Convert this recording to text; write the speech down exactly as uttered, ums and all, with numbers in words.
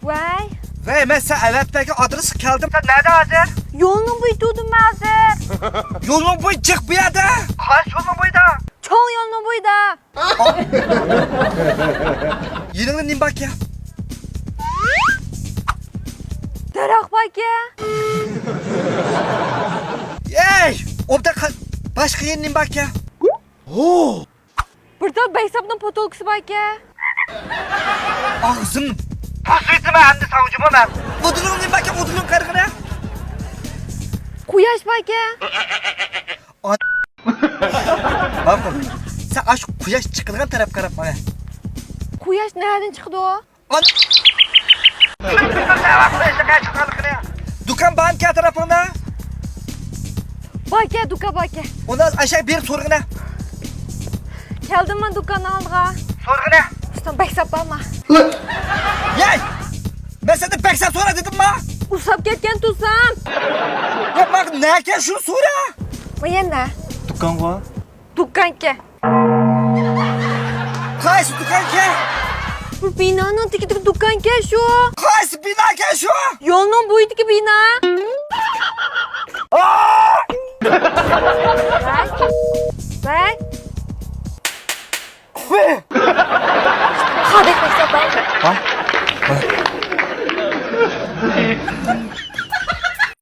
ۋەي. ۋەي، مەن سەن ئەۋەتىپ بەرگەن ئادرېسقا كەلدىم. سەن نەدە ھازىر؟ يولنىڭ بويىدا تۇردۇم مەن ھازىر. يولنىڭ بويى جىق بۇ يەردە. قايسى يولنىڭ بويىدا؟ چوڭ يولنىڭ بويىدا. يېنىڭدا نېمە باركەن؟ دەرەخ باركەن. ئەي، ئوبدان قا-، باشقا يەردە نېمە باركەن؟ ھو! بىر تال بەكساپنىڭ پوتۇلكىسى باركەن. ئاغزىم. بۇزۇۋېتىمەن ئەمدى ساڭا جۇمۇ مەن. ئۇدۇلۇڭ نېمە باركەن، ئۇدۇلۇڭ قارىغىنە. قۇياش باركەن. ماقۇل. سەن ئاشۇ قۇياش چىقىدىغان تەرەپكە قاراپ ماڭە. قۇياش نەدىن چىقىدۇ؟ دۇكان بارمىكەن تەرەپىڭدە؟ باركەن، دۇكان باركەن. ئۇنى ئاشاق بېرىپ سورىغىنە. كەلدىممۇ دۇكاننىڭ ئالدىغا؟ سورىغىنە. ئۇستام، بەكساپ بارمۇ؟ يەي! مەن سەندىن بەكساپ سورا دېدىمما؟ ئۇسساپ كەتكەن تۇرسام. يا، ماڭا نەكەن شۇ سورا؟ ما يەنە. دۇكانغا. دۇكانكەن. قايسى دۇكانكەن؟ بۇ بىنانىڭ تېگىدىكى دۇكانكەن شۇ. قايسى بىناكەن شۇ؟ يولنىڭ بويىدىكى بىنا. ئاا!